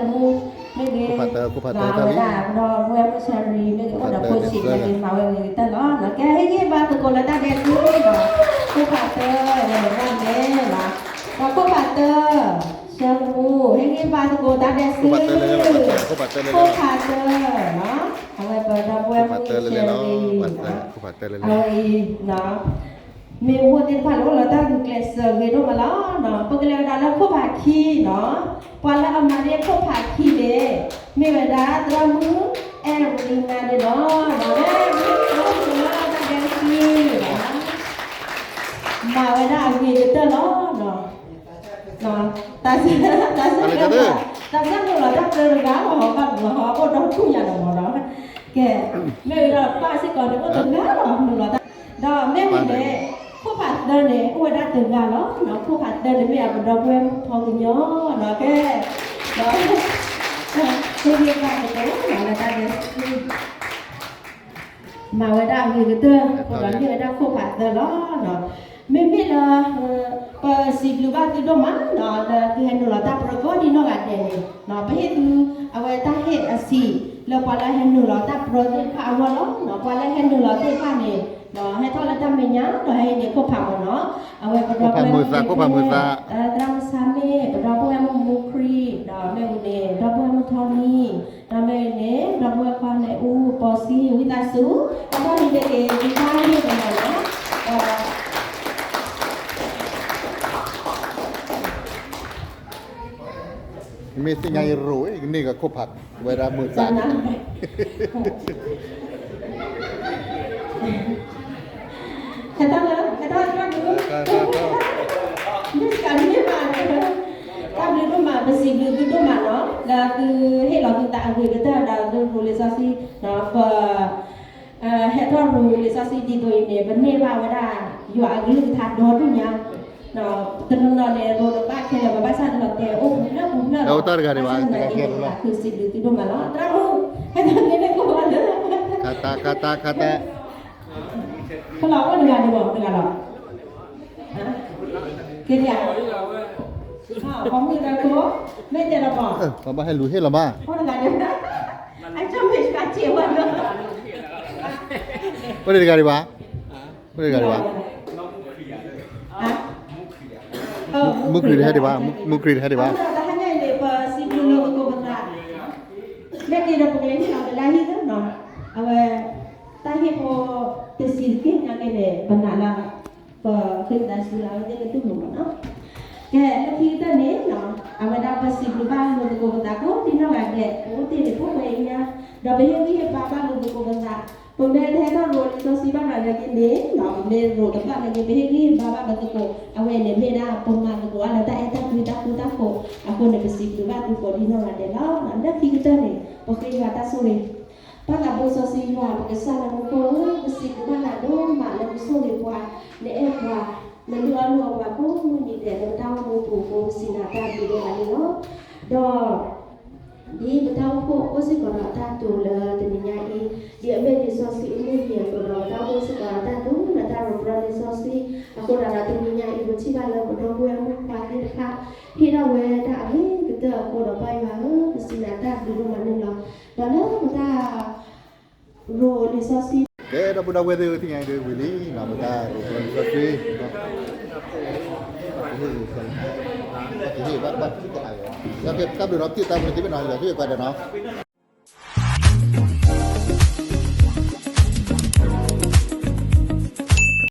မူ မ့ၢ်ဂ့ၤ ခိၣ်ဖးတၢ ခိၣ်ဖးတၢ အဝဲဒၣ် ဒီပုၢ်ဝဲၢ်မုၣ် Sherry မ့ၢ်ဂ့ၤ အိၣ်ဒီးဖိဆံး မ့ၢ်ဂ့ၤ မၤဝဲဂ့ၤကတၢၢ်လီၤ. ကဲ ဟ့ၣ်ဂံၢ်ဘါသကိးလၢတၢ်ဒဲးသုဒီး ခိၣ်ဖးတၢ ဝဲဒၣ်လဲၣ်လီၤ. ဒီးခိၣ်ဖးတၢ ဆၢကမူ ဟ့ၣ်ဂံၢ်ဘါသကိးတၢ်ဒဲးသု ခိၣ်ဖးတၢ အဝဲပဒီပုၢ်ဝဲၢ်မုၣ် Sherry အဝဲအံၤ မ့ၢ်ဝဲသ့ၣ်တဖၣ်န့ၣ် အိၣ်လီၤတၢ်ဂုာ်ကျဲးစၢးဂ့ၤဒိၣ်မးလီၤ. ပကလဲၤဝဲဒၣ်လၢခိၣ်ဖးခံနီၤ, ပှၤလၢအမၤန့ၢ်ခိၣ်ဖးခံန့ၣ် မ့ၢ်ဝဲဒၣ်သရၣ်မုၣ် အဲၣ်ရံနါန့ၣ်လီၤ. မ့ၢ်ဝဲဒၣ် မၤဝဲဒၣ်အဂ့ၤကတၢၢ်လီၤ. တၢ်စံး တၢ်စံး တၢ်စံးနုာ်လီၤတၢ်ပၢတဂၤလီၤ, ဘၣ်လီၤ အိၣ်ဒီးထူၣ်ညါလီၤမးနီၤ. ကဲ မ့ၢ်ဝဲဒၣ်ပၢ်စ့ၢ်ကီးန့ၣ် အိၣ်တဂၤလီၤ နုာ်လီၤတၢ်, ဒီးမ့ၢ်ဝံၤန့ၣ် ခိၣ်ဖးသၢန့ၣ် အိၣ်ဝဲဒၣ်တဂၤလီၤ. ခိၣ်ဖးသၢန့ၣ်မ့ၢ်အပဒီပုၢ်ဝဲၢ်မုၣ်ထီကညီနီၤ. ကဲ ဒီး ဟ့ၣ်ဂံၢ်ဘါသကိး မၤဝဲဒၣ်အဂ့ၤကတၢၢ် အဃိဒီးမ့ၢ်ဝဲဒၣ်ခိၣ်ဖးသၢလီၤ. မ့မ့ၢ်လၢ ပစံးဘျုးဘၣ်သုဒိၣ်မးနီၤ လၢသုဟဲနုာ်လီၤတၢ်ပြၢကိးဒ်နီၢ်ဂၤဒဲးန့ၣ် ပဟ့ၣ်သု အဝဲတၢ်ဟ့ၣ်အဆံး လၢပှၤလၢဟဲနုာ်လီၤတၢ်ပြၢသ့ၣ်တဖၣ်အဂီၢ်လီၤ. ပှၤလၢဟဲနုာ်လီၤသ့ၣ်တဖၣ်န့ၣ် ဟဲထီၣ်လၢတၢ်မဲာ်ညါ ဒီးဟဲဟံးန့ၢ်ခိၣ်ဖးမးနီၤ. အဝဲပဒီပုၢ်ဝဲၢ်မုၣ် သရၣ်မုၣ်ဆါမ့ၢ် ပဒီပုၢ်ဝဲၢ်မုၣ်မူခရံာ် ဒီးမ့ၢ်ဝံၤန့ၣ် ဒီပုၢ်ဝဲၢ်မုၣ်ထီမံၤ ဒီးမ့ၢ်ဝံၤန့ၣ် ဒီပုၢ်ဝဲၢ်ခွါန့ၣ် အူပီၤဆံ ဝံသးစူၤ အထီၣ်န့ၣ်တက့ၢ် သုတၢ်ဟ့ၣ်ပနီၤနီၤ. မ့ၢ်သ့ၣ်ညါအံၤရိၤ ကန့ၢ်ကခိၣ်ဖးဝဲဒၣ်မုာ်သး ဟဲထီၣ်လၢ ဟဲထီၣ်လၢ မ့ၢ်စကၤမ့ၢ်ဘၣ်န့ၣ် တၢ်ဘျုးဒိၣ်မး ပစံးဘျုးသုဒိၣ်မးနီၤ လၢသုဟ့ၣ်လီၤသုသးအဂ့ၤကတၢၢ်ဒီးသုရိၤလံာ်စီဆှံ ပ ဟဲထီၣ်ရိၤလံာ်စီဆှံဒ်သိးအံၤန့ၣ် ပန့ၢ်ဘၣ်ဝဲဒၣ် ယွၤအကလုၢ်ကထါဒီဒိၣ်ညါ တနီၤနီၤန့ၣ် ရိၤတဘၣ်ခဲလၢာ် ပဘၣ်ဆၣ်တနီၤတဲအိၣ်ပူၤဖျၢၣ်ပူၤဖျၢၣ်လီၤ. ဘၣ်ဆၣ်သနာ်က့န့ၣ် ပစံးဘျုးသုဒိၣ်မးလီၤ. သရၣ်မုၣ် ဟဲထီၣ်န့ၣ်ကိးလၢ ခါတၢ် ခါတၢ် ခါတၢ် ဖဲလီၤအိၣ်တဂၤန့ၣ်ဘၣ်တဂၤလီၤ. က့ၤဒံးဧါ ပှၤမုၣ်တဂၤခိၣ် မ့ၢ်တဲလီၤဘၣ် ပှၤဘၣ်ဟဲလူၤဟ့ၣ်လီၤမး အိၣ်တဂၤန့ၣ် အကၢ်မ့ၢ်ကၢ်စ့ဝဲလီၤ အိၣ်တဂၤဒံးဘၣ် အိၣ်တဂၤဒံးဘၣ် မုၢ်ခရံာ်တဟဲဒံးဘၣ် မုၢ်ခရံာ်တဟဲဒံးဘၣ် အဃိဒီးတဟါညါအံၤန့ၣ် ပစံးဘျုးလိာ်သကိးပသး မ့ၢ်က့ၤဒီးပကလဲၤဟ့ၣ်လီၤကလါဟံၣ်သ့ၣ်နီၤ အဝဲ တၢ်ဟ့ၣ်ဖိတဆံးတက့ၢ်ညါက့ၤန့ၣ် ပနာ်လၢ ပဃ့သးစူၤလၢအဝဲသ့ၣ်ကတူၢ်လိာ်မးနီၤ ကဲ လၢခံကတၢၢ်န့ၣ် အဝဲဒၣ်ပစံးဘျုးဘၣ်လိာ်သကိးပသးကိးဒ်နီၢ်ဂၤဒဲး ပအိၣ်တ့ၢ်န့ၣ်ဖိဝဲအံၤညါ ဒီးပဟ့ၣ်ဂံၢ်ဟ့ၣ်ဘါဘၣ်လိာ်သကိးပသး ပမ့ၢ်တဟဲထီၣ်ရိၤလံာ်စီဆှံဘၣ်နၤလၢက့ၤန့ၣ် ပမ့ၢ်ရိၤတဘၣ်လၢက့ၤ ပဟ့ၣ်ဂံၢ်ဟ့ၣ်ဘါဘၣ်ပသကိး အဝဲန့ၣ်မ့ၢ်ဒၣ်ပမၤသကိးအါလၢတၢ်အဲၣ်တၢ်ကွံတၢ်ဃူတၢ်ဖိး အဃိန့ၣ် ပစံးဘျုးဘၣ်သုကိးဒ်နီၢ်ဂၤဒဲးလီၤ. လၢခံကတၢၢ်န့ၣ် ပဃ့ယွၤတၢ်ဆိၣ်ဂ့ၤ ပၢ်သးဘိစီဆှံယွၤ ပကစၢ်လၢမူခိၣ်ဧၢ, ပစံးဘျုးဘၣ်နၤဒိၣ်မးလၢနဆိၣ်ဂ့ၤပှၤ, နအဲၣ်ပှၤ, နလုၢ်အီၣ်လုၢ်အီပှၤကိးမုၢ်နံၤဒဲး လၢပတၢ်အိၣ်မူပူၤအဃိ ပစံးနၤတၢ်ဘျုးဒိၣ်မးန့ၣ်လီၤ. ဒီး ဒ်ပတၢ်အိၣ်ဖှိၣ်အိၣ်စ့ၢ်ကီးဒီးအတၢ်တိာ်လၢတနံၤညါအံၤ, ဒ်အမ့ၢ်လံာ်စီဆှံအမူအယံၤအသိးဒီး ပတၢ်အိၣ်ဖှိၣ်စ့ၢ်ကီးဒီးအတၢ်တိာ် လၢတၢ်ရိၤပြၢလံာ်စီဆှံ, အဃိသတးဒီးတနံၤညါအံၤ ပထံၣ်ဘၣ်လၢပဒီပုၢ်ဝဲၢ်မုၣ်ခွါသ့ၣ်တဖၣ် ဟ့ၣ်ထီၣ်ဝဲတၢ်အဂ့ၤကတၢၢ်အဃိဒီး ပၢ်ယွၤဧၢ, ပစံးနၤတၢ်ဘျုးဒိၣ်မးန့ၣ်လီၤ. ဒီးလၢပတၢ် ရိၤလံာ်စီဆှံ ကဲ ဒီပုၢ်ဒီဝဲၢ်သ့ၣ်ဧၢ, သ့ၣ်ညါအံၤဒ်ဝံၤလံ ပတၢ်ရိၤလံာ်စီဆှံ, ကဟ့ၣ်ဘၣ်ဘၣ်တၢ်အါ, တၢ်ဘျုးဒီး ပတၢ်မုာ်သ့ၣ်ဘၣ်နီၤ လၢသုဝဲၢ်ကွၢ်ဒီးနီၤ.